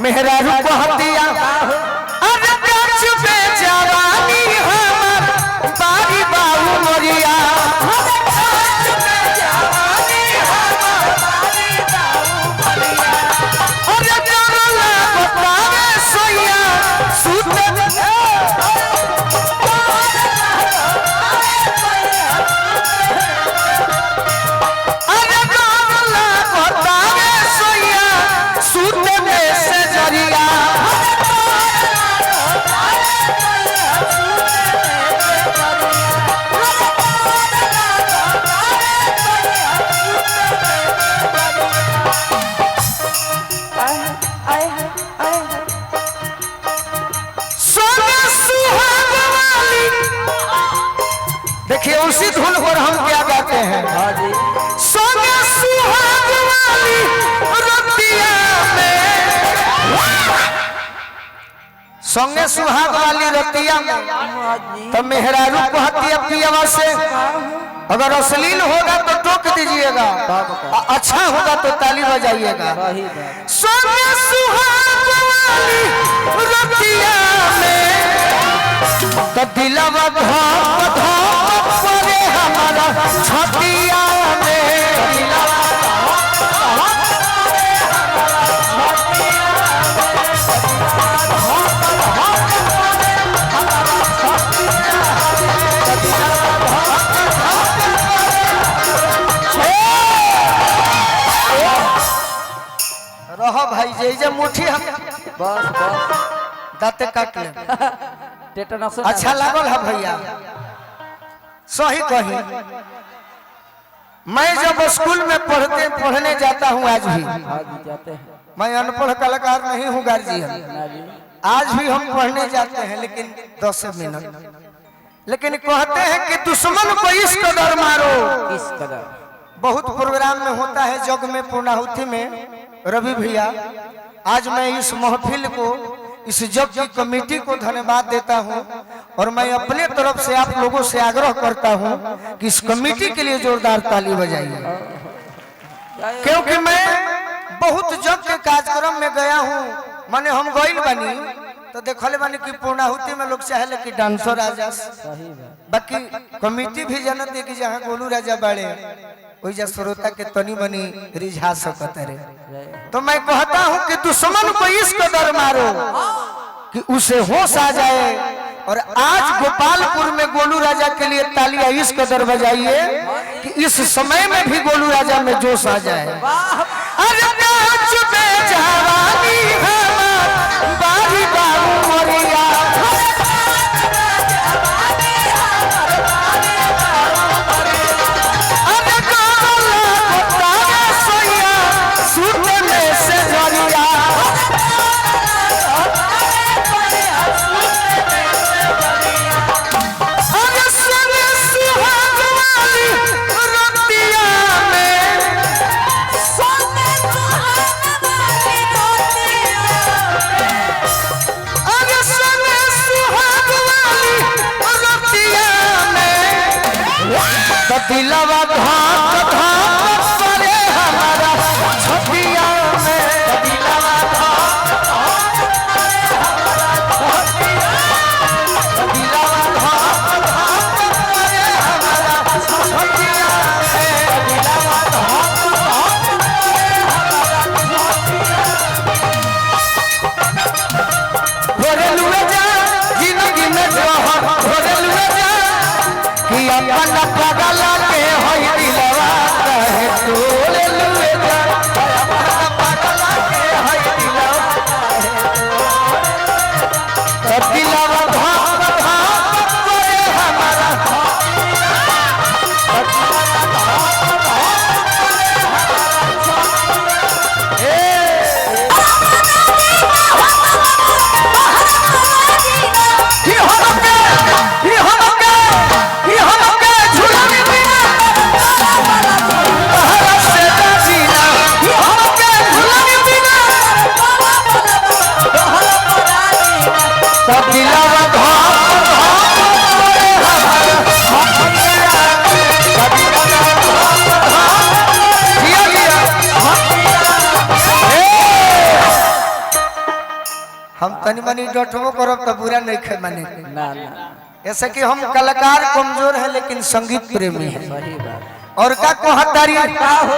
मेहरारू कहतिया अरे गाछ पे जवानी हमर बारी बाबू मोरिया। अरे डरला बतावे सोया सुत अरे डरला बतावे सोया सुत में से जरिया। आए हाय आए हाय। सोने सुहाग वाली, देखिए उसी धुन पर हम क्या गाते हैं। हाँ जी। सोने सुहाग वाली रतिया में, सोने सुहाग वाली रतिया में हाँ जी। तो मेहरारू कहती पियवा से अगर अश्लील होगा तो टोक दीजिएगा, अच्छा होगा तो ताली बजाइएगा। सही बात। सोने सुहाग वाली रतिया में तो दिलवा धप धप करे हमारा छतिया में। रहो भाई जे जे मुट्ठी हम बस बस दांते काट ले। टेटनस। अच्छा लागल है भैया, सही कही। मैं जब स्कूल में पढ़ते पढ़ने जाता हूँ आज भी, हाँ जी जाते हैं। मैं अनपढ़ कलाकार नहीं हूँ गार्जियन, ना जी। आज भी हम पढ़ने जाते हैं लेकिन 10 मिनट। लेकिन कहते हैं कि दुश्मन को इस कदर मारो, किस कदर। बहुत प्रोग्राम में होता है जग में पूर्णाहुति में। रवि भैया आज मैं इस महफिल को, इस जग की कमेटी को धन्यवाद देता हूं और मैं अपने तरफ से आप लोगों से आग्रह करता हूं कि इस कमेटी के लिए जोरदार ताली बजाइए, क्योंकि मैं बहुत जग के कार्यक्रम में गया हूं। माने हम गइल बानी तो देखले बानी कि पूर्णाहुति में लोग चाहे कि डांसर आ जा, सही बात। बाकी कमेटी भी जानत है कि जहाँ गोलू राजा बाड़े वही श्रोता के तनी मनी रिझा सकत रे। तो मैं कहता हूं कि दुश्मन को इस कदर मारो कि उसे होश आ जाए। और आज गोपालपुर में गोलू राजा के लिए तालियां इस कदर बजाइए कि इस समय में भी गोलू राजा में जोश आ जाए। अरे नाच में जवानी हमार बारी बाबू मोरिया। अरे गोला बतावे सोया सुत में से जरिया। अरे सोने सुहाग वाली रतिया में, सोने सुहाग हम तनी मनी डटबो करब तो बुरा नहीं खे माने के। ना ना ऐसे कि हम कलाकार कमजोर है लेकिन संगीत प्रेमी है। सही बात। और का कहतारी का हो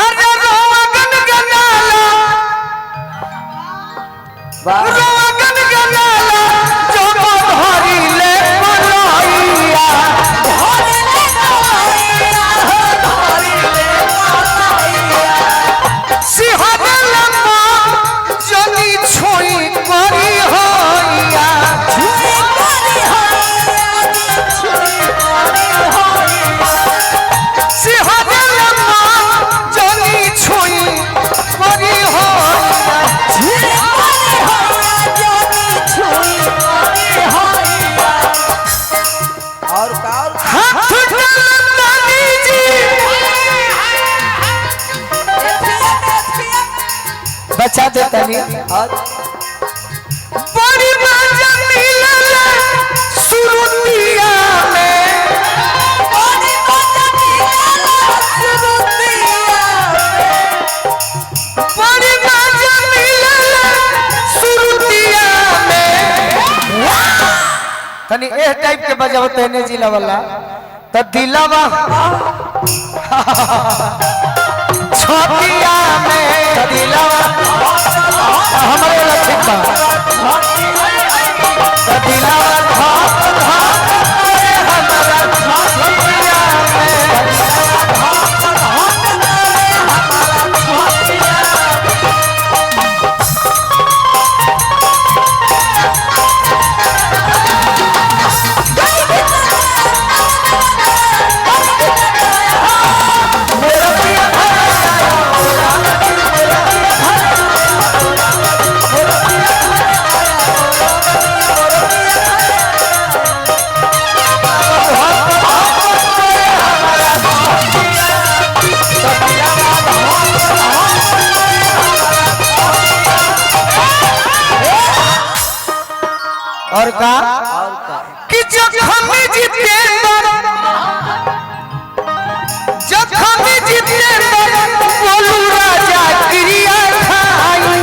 अरे रोगन गनाला वाह रोगन गनाला जो धरी ले मनैया सिंहदल जनी छोई करी होइया सिंहदल जनी छोई करी होइया और का और हाथ डालतानी जी बचा देता नहीं और बड़ी मजा मिलल सुरुतिया में बड़ी मजा मिलल सुरुतिया में। तनी एह टाइप के बजाओ तेने जिला वाला त दिलवा छतिया में दिलवा हमारे वाला ठीक बा त दिलवा धक धक करे हमारा छतिया में। और का और का कि जखम जितेंद्र जखम जितेंद्र बोलू राजा क्रिया खाई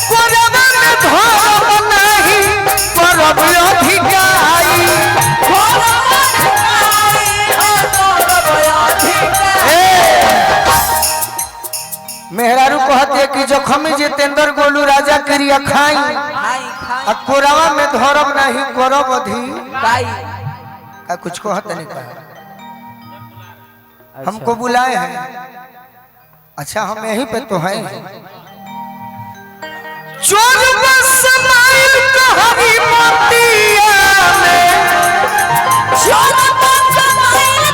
कोरबा में धरम नहीं परब अधिकाई। मेहरारू कहते कि जखम जितेंद्र गोलू राजा क्रिया खाई खाई खाई आ कोरवा में धरम नहीं करब अधि काई का कुछ कहत नहीं कहा हमको बुलाए हैं। अच्छा हम यहीं पे तो हैं। चोर बसमाइल कहरी मोतिया में चोर बसमाइल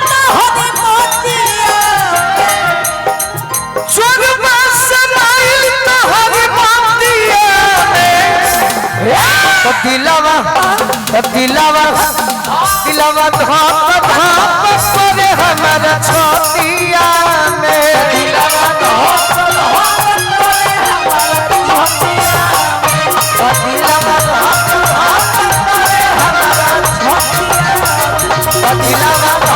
कहरी मोतिया में तो दिलवा तो दिलवा दिलवा धक धक करे हमारा छतिया में दिलवा धक धक करे हमारा छतिया में दिलवा धक धक करे हमारा छतिया में दिलवा।